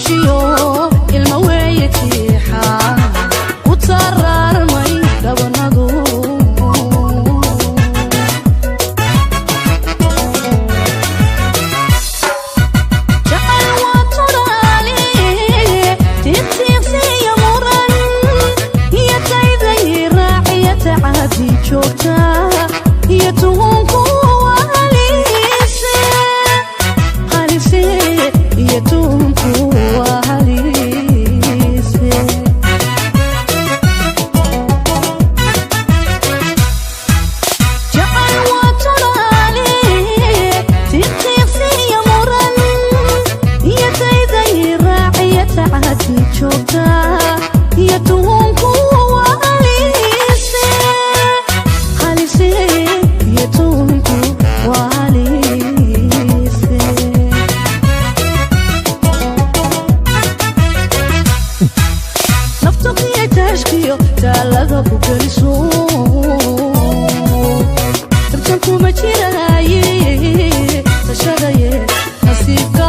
Tuujiyo ilma weeye tiixa ku taraarmay dhabanadu. Jacayl waa tudaale, tiqtiiqsiya muran iyo tayday raaciya, tacadi joogta iyo tuhunku waa halise, halise iyo tuhunku waa halise. Jacayl waa tudaale, tiqtiiqsiya muran iyo tayday raaciya, tacadi joogta iyo tuhunku waa halise, halise iyo tuhunku waa halise. Naftukiyo taashkiyo taalada ku geliso, tartan kuma jiraaye, tashadaye nasiibka